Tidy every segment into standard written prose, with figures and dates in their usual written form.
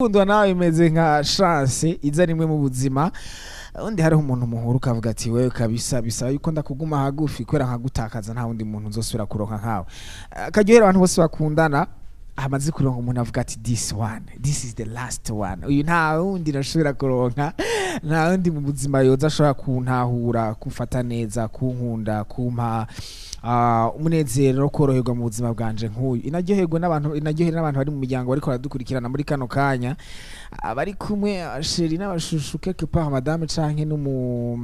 Gukundwa nawe bimeze nka chance iza rimwe mu buzima. Undi hariho umuntu muhura ukavuga ati: "Wewe kabisa bisaba yuko ndakuguma hagufi, kubera nkagutakaza nta wundi muntu nzosubira kuronka nkawe." Akaryohera abantu bose bakundana, amaze kuronka umuntu avuga ati: "This one, this is the last one. Uyu nta wundi nashobora kuronka, nta wundi mu buzima yoza ashobora kuntahura, kumfata neza, kunkunda, kumpa umunezero no koroherwa mu buzima bwanje nk'uyu." Inaryoherwa n'abantu, inaryohera n'abantu bari mu miryango bariko baradukurikirana muri kano kanya, abari kumwe, chéri n'abachouchou, quelque part madame canke n'umu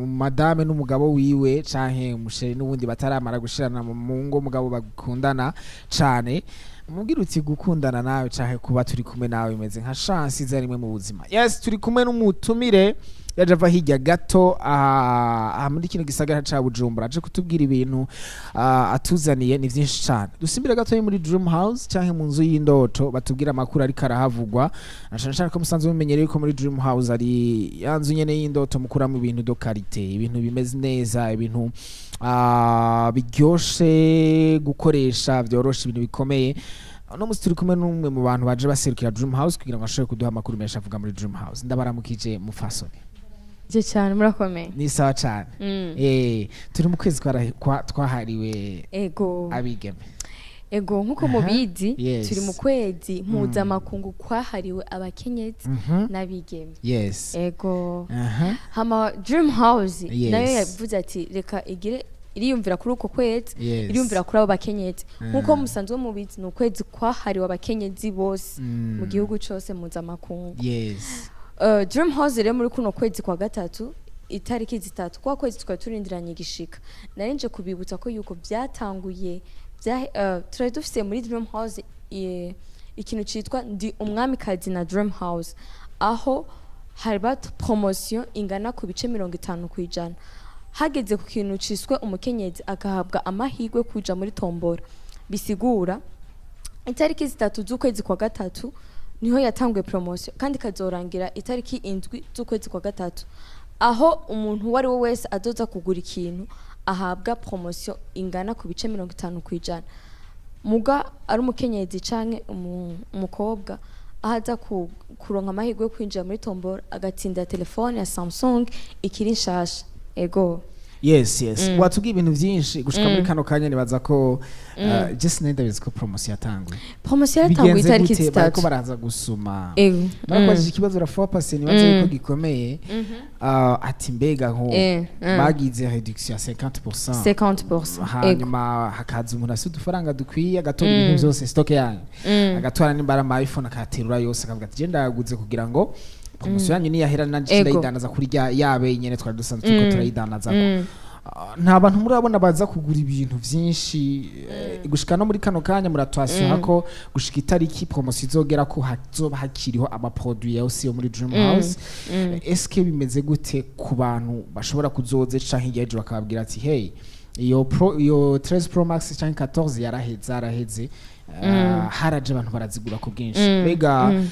madame n'umugabo wiwe, canke umuchéri n'ubundi bataramara gushirana mu ngo, mugabo bakundana cane. Mubwira uti: "Gukundana nawe canke kuba turi kumwe nawe bimeze nka chance iza rimwe mu buzima." Yes, turi kumwe n'umutumire yaje ava hirya gato aha muri kino gisagara ca Bujumbura, aje kutubwira ibintu atuzaniye ni vyinshi cane. Dusimbire gato muri Dream House canke mu nzu y'indoto, batubwira amakuru ariko arahavugwa, na cane cane ko musanzwe mumenyereye ko muri Dream House ari ya nzu nyene y'indoto mukuramo ibintu de qualité, ibintu bimeze neza, ibintu biryoshe gukoresha, vyoroshe, ibintu bikomeye. Uno musi turi kumwe n'umwe mu bantu baje baserukira Dream House kugira ngo ashobore kuduha amakuru menshi avuga muri Dream House. Ndabaramukije, mufasoni. Je cyane, murakomeye? Ni sawa cane. Turi mu kwezi twahariwe abigeme. Ego, nkuko mubizi, turi mu kwezi mpuzamakungu kwahariwe abakenyezi n'abigeme. Ego. Hama Dream House nayo yavuze ati: "Reka igire iriyumvira kuri uko kwezi, iriyumvira kuri abo bakenyezi." Nkuko musanzwe mubizi, ni ukwezi kwahariwe abakenyezi bose mu gihugu cose mpuzamakungu. Dream House rero muri kuno kwezi kwa gatatu, itariki 3, kwa kwezi twari turindiranye igishika, nari nje kubibutsa ko yuko byatanguye turari dufise muri Dream House ikintu citwa "Ndi Umwamikazi" na Dream House, aho haba promotion ingana ku bice 50% hageze ku kintu ciswe umukenyezi agahabwa amahirwe kuja muri tombora. Bisigura itariki 3 z'ukwezi kwa gatatu niho yatanguye promotion, kandi ikazorangira itariki 7 z'ukwezi kwa gatatu, aho umuntu uwo ari we wese azoza kugura ikintu ahabwa promotion ingana ku bice 50%, muga ari umukenyezi canke umukobwa, aho aza kuronka amahirwe yo kwinjira muri tombora agatsinda telefone ya Samsung ikiri nshasha. Ego. Yes, watubwiye ibintu byinshi gushika muri kano kanya. Nibaza ko just ndabizi ko promotion yatanguye. Promotion yatanguye Bigenze itariki gute? Bariko 3. baraza gusuma. Ego. Barakubajije ikibazo rafuwa pase, nibaza yuko gikomeye. Ati mbega nko bagize réduction ya 50%? 50%, ego. Hanyuma hakaza umuntu afite udufaranga dukwiye, agatora ibintu byose, stock yanyu, agatora nimba ari ama iPhone akayaterura yose, akavuga ati: "Je ndayaguze kugira ngo promotion yanyu niyahera nanje ndayidandaza kuri rya yabe nyene twari dusanzwe turiko turayidandaza." Nta bantu murabona baza kugura ibintu vyinshi gushika no muri kano kanya? Muratwasura ko gushika itariki promotion izogera ko hazoba hakiriho amaproduit yose yo muri Dream House? Eske bimeze gute ku bantu bashobora kuzoze canke hirya y'ejo bakababwira ati: "Hey, iyo pro, iyo 13 Pro Max canke 14 yaraheze, araheze"? Haraje abantu barazigura ku bwinshi. Mbega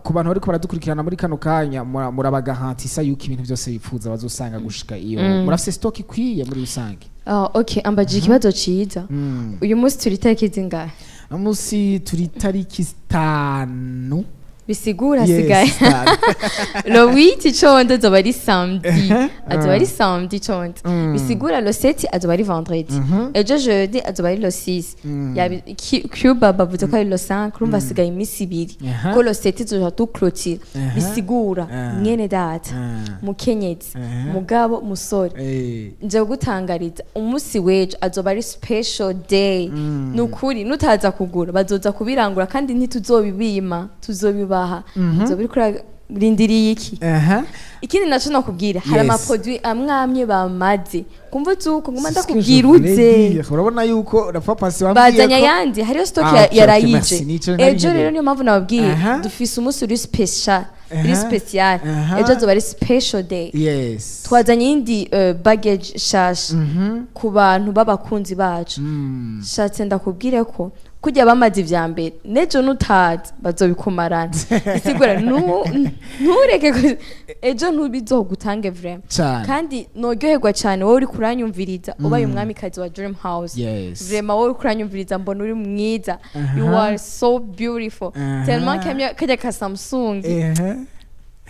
ku bantu bariko baradukurikirana muri kano kanya, murabagarantisa yuko ibintu byose bifuza bazosanga gushika iyo murafise stock ikwiye muri rusange? Ah, okay, ambajije ikibazo ciza. Uyu munsi turi itariki zingahe? Uno munsi turi tariki 5. Bisigura Yes, hasigaye 5. Le 8 icondo azoba ari samedi, azoba ari samedi icondo. Bisigura le 7 azoba ari vendredi, ejo jeudi azoba ari le 6. Cuba bavuze ko ari le 5. Urumva hasigaye iminsi 2 ko le 7 tuzoja duclôture. Bisigura, mwene data, mukenyezi, mugabo, musore, nje gutangariza umunsi w'ejo azoba ari special day. Ni ukuri, nutaza kugura bazoza kubirangura, kandi ntituzobibima, tuzobibaha. Uzoba uriko urarindiriye iki? Ikindi naco nakubwira, hari amaproduit amwe amwe bamaze kumva zuko nguma ndakubwira uze. Urabona yuko la fois passée wambwiye Bazanye ko ayandi, hariyo stock Ah, okay, yarayije. merci. Nico nari Ejo nkeneye. rero niyo mpamvu nababwiye, dufise umunsi uri special, uri special. Ejo azoba ari special day. Twazanye iyindi baggage shasha ku bantu b'abakunzi bacu. Shatse ndakubwire ko Kurya bamaze ivya mbere, nejo nutazi bazobikumarana. Isigura ntureke ejo ntubizogutange vraiment. Kandi noryoherwa cyane wowe uri kuranyumviriza ubaye umwamikazi wa Dream House. Vraiment, wowe uri kuranyumviriza, mbona uri mwiza. You are so beautiful. Tellement kajya ka Samsung,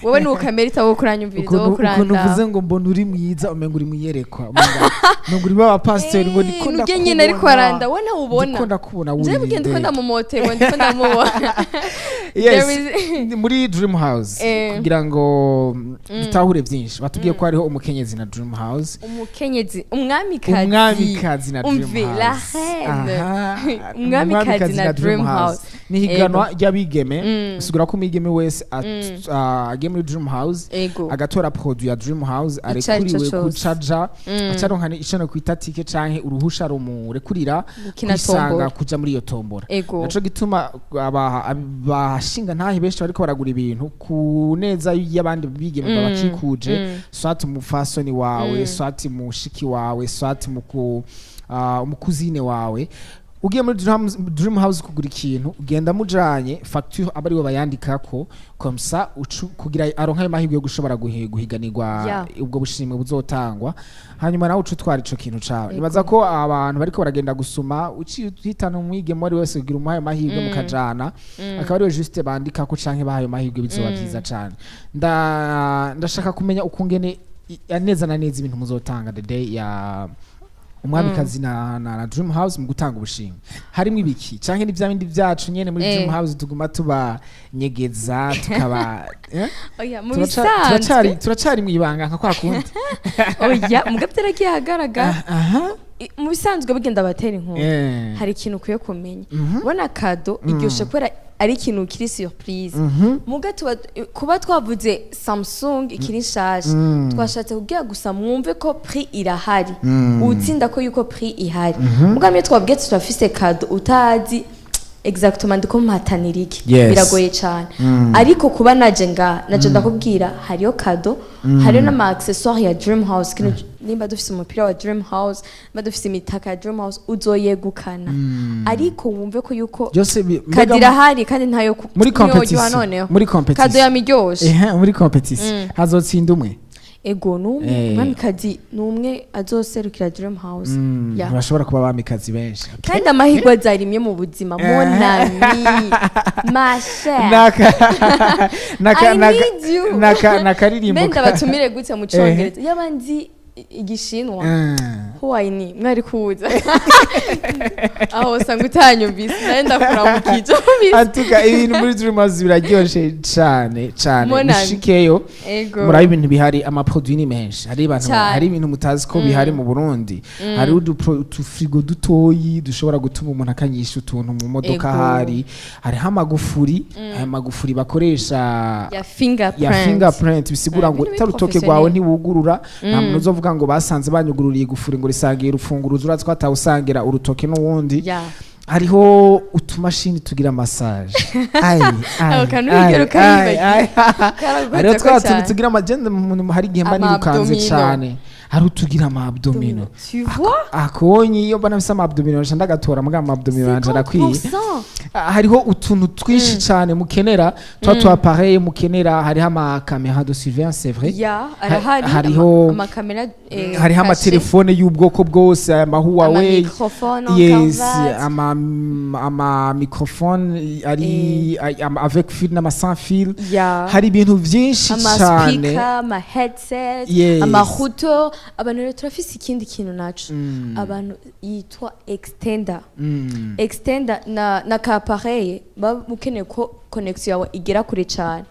wowe ni ukamerita, wowe kuranyumviriza, wowe Ukuntu kurandaba. uvuze ngo mbona uri mwiza, umenga uri muyerekwa, umenga uri b'abapasiteri, ngo niko Nujye nyine ariko aranda, wowe ntawubona. Ndiko ndakubona. Njyewe Wurira bugenda ndiko indege. ndamumotego, ndiko ndamubona. Yes. There is- Ni muri Dream House, kugira ngo dutahure byinshi, batubwiye ko hariho umukenyezi na Dream House. Umukenyezi, umwamikazi. Umwamikazi na Dream Umve, la House. reine. Aha. Umwamikazi na Dream House. Ni higanwa ry'abigeme. Bisigura ko umwigeme wese agiye muri Dream House, agatora produit ya Dream House, Ico arico arekuriwe cose. kucaja acaronka ico no kwita ticket canke uruhusha rumurekurira Gukina kwisanga tombora. kuja muri iyo tombora. Naco gituma abashinga ntahe benshi bariko baragura ibintu ku neza y'abandi bigeme babakikuje, soit umufasoni wawe, soit mushiki wawe, soit umukuzine wawe. Ugiye muri Dream House kugura ikintu, ugenda mujanye facture, aba ariwe bayandikako, comme ça kugira aronka ayo mahirwe yo gushobora guhiganirwa ubwo bushimwe buzotangwa, hanyuma nawe uca utwara ico kintu cawe. Nibaza ko abantu bariko baragenda gusuma, uciye uhitana umwigeme uwo ari wese kugira umuhaye amahirwe, mukajana, akaba ariwe juste bandikako canke bahaye amahirwe, bizoba vyiza cane. Ndashaka kumenya ukungene neza na neza ibintu muzotanga the day ya umwamikazi na Dream House mu gutanga ubushimwe. Harimo ibiki, canke ni vya bindi vyacu nyene muri Dream House tuguma tubanyegeza tukaba, eh? Oya, mu Turacari bisanzwe turacari mu ibanga nka kwa kundi. Oya, muga byaragiye ahagaragara. Aha. Mu bisanzwe bugenda batera inkuru, hari ikintu ukwiye kumenya. Ubona cadeau iryoshe kubera ari ikintu kiri surprise. Muga tuba kuba twavuze Samsung ikiri nshasha, twashatse kugira gusa mwumve ko prix irahari, utsinda ko yuko prix ihari. Muga mwe twabwiye turafise cadeau, utazi exactement ndiko mpatanira iki, biragoye cyane. Ariko kuba naje nga naje ndakubwira hariyo cadeau, hariyo n'ama accessoire ya Dream House. Kino nimba dufise umupira wa Dream House, nimba dufise imitaka ya Dream House, uzoyegukana. Ariko wumve ko yuko Byose cadeau irahari kandi ntayo muri ntiyoryoha. competition Noneho muri competition cadeau yamiryoshe. Ehe, muri competition hazotsinda umwe. Ego, numwe. Umwamikazi numwe azoserukira Dream House. Ya. Ntibashobora kuba abamikazi benshi. Kandi amahirwe azarimye mu buzima, mon ami, ma chère. Naka I need you. Nakaririmbo. Mbe ndabatumire gute mu Congereza? Yaba nzi Igishinwa, huwayini mwari kuza aho usanga utanyumvise, nawe ndakuramukije umvise. Atuka ibintu muri Dream House biraryoshe cane cane. Mon ami. Mushikeyo, murabe ibintu bihari. Amaproduit ni menshi. Hari abantu, hari ibintu mutazi ko bihari mu Burundi. Hari utufrigo dutoyi dushobora gutuma umuntu akanyisha utuntu mu modoka. Hariho amagufuri, aya magufuri bakoresha ya fingerprint. Ya fingerprint, bisigura ngo Ibintu utari urutoke professionnel. rwawe ntiwugurura. Nta muntu uzovuga ngo basanze banyugururiye igufuri ngo risangiye urufunguruzo, urazi ko atawusangira urutoke n'uwundi. Hariho utumashini tugira massage. Ai, ai, Ako kantu ai, wigera ukayibagira. ai, ai. Karagutse Hariho ko twa tuntu cyane. tugira amagenda, hari igihe mba Ama nirukanze abdomino. cane, hari utugira ama abdomino. Tu vois? Akonyi iyo mbona mfise ama abdomino nca ndagatora, muga ama abdomino yanje arakwiye. 50%. Ah, hariho utuntu twinshi cane mukenera, twa tu appareil mukenera. Hariho ama caméra de surveillance, c'est vrai. Ya, arahari. Amakamera hariho caché. Amatelefone y'ubwoko bwose, ama Huawei. Ama-microphone en Yes. cravate. Ama microphone ari avec fil n'ama sans fil. Hari ibintu vyinshi Ama cane. speaker, ama headset, ama routeur. Abantu rero turafise ikindi kintu naco, abantu yitwa extender. Extender na ka appareil baba ukeneye ko connexion yawe igera kure cane.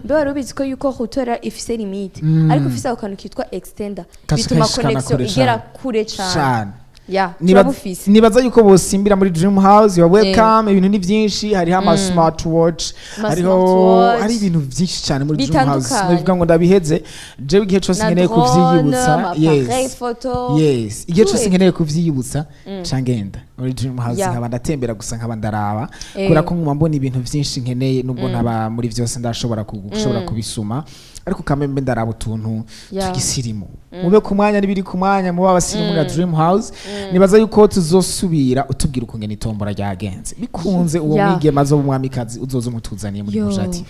Mbe wari ubizi ko yuko routeur ifise limite, ariko ufise ako kantu kitwa extender, bituma kashikana connexion kure igera cane. kure cane. Cane. Ya, turabufise. Nibaza yuko bosimbira muri Dream House. You are welcome. Ibintu ni byinshi. Hariho ama smart watch, Ama hariho smartwatch. hari ibintu byinshi cyane muri Dream House. Bitandukanye. Novuga ngo ndabiheze jewe, igihe cyose Na nkeneye drone, kuvyiyibutsa. ama appareil photo. Yes, igihe cyose Tout. nkeneye kuvyiyibutsa ca ngenda. Muri Dream House. Yeah. Nkaba ndatembera gusa, nkaba ndaraba, kubera ko nguma mbona ibintu vyinshi nkeneye, nubwo ntaba muri vyose ndashobora gushobora kubisuma, ariko kamembe ndaraba utuntu tugisirimu. Mube ku mwanya n'ibiri ku mwanya, mube abasirimu na Dream House. Nibaza yuko tuzosubira utubwira ukungene itombora ryagenze, bikunze uwo mwigeme azoba umwamikazi, uzoza umutuzaniye muri Yo. Buja TV.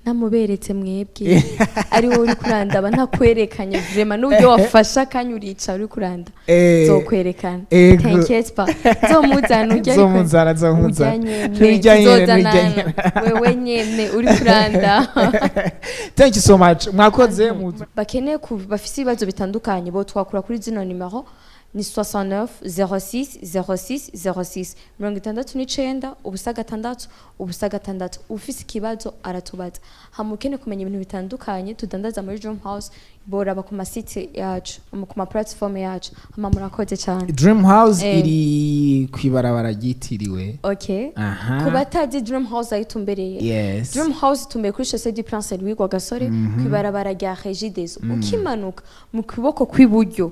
Namuberetse mwebwe, ari wowe uri kurandaba ntakwerekanye, vraiment n'uburyo wafashe akanya urica uri kuranda, zokwerekana. Ego. T'inquiète pas, nzomuzana ujya ariko. Nzomuzana, nzomuzana. Ujya nyene. Nujya nyene, nujya tuzozanana. Nyene. Wewe nyene uri kuranda. Thank you so much, mwakoze. Bakeneye bafise ibibazo bitandukanye, bo twakura kuri zino nimero ni 69 06 06 06, 69 06 06. Ufise ikibazo aratubaza. Hama ukeneye kumenya ibintu bitandukanye tudandaza muri Dream House, boraba ku ma site yacu, ku ma platform yacu. Hama murakoze cyane. Dream House iri kwibarabara ryitiriwe Okay. Aha. Ku batazi Dream House aho itumbereye, Dream House itumbereye kuri Chaussée du Prince Louis Rwagasore, kw'ibarabara rya Regideso, ukimanuka mu kuboko kw'iburyo,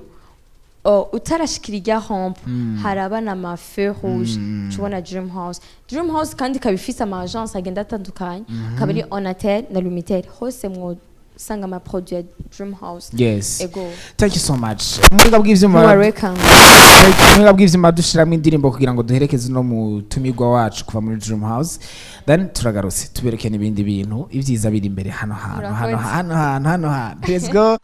utarashikira irya rampe, haraba na feu rouge, tubona Dream House. Dream House kandi ikaba ifise ama agence agenda atandukanye, akaba ari Onatel na Lumitel, hose mwosanga ama produit ya Dream House. Ego. Thank you so much. Muhinga bw'ivyuma, You are welcome. muhinga bw'ivyuma, dushiramo indirimbo kugira ngo duherekeze no mutumirwa wacu kuva muri Dream House, then turagarutse tubereke n'ibindi bintu, ibyiza biri imbere hano hantu, hano Murakoze. hano hantu, hano hantu. Let's go.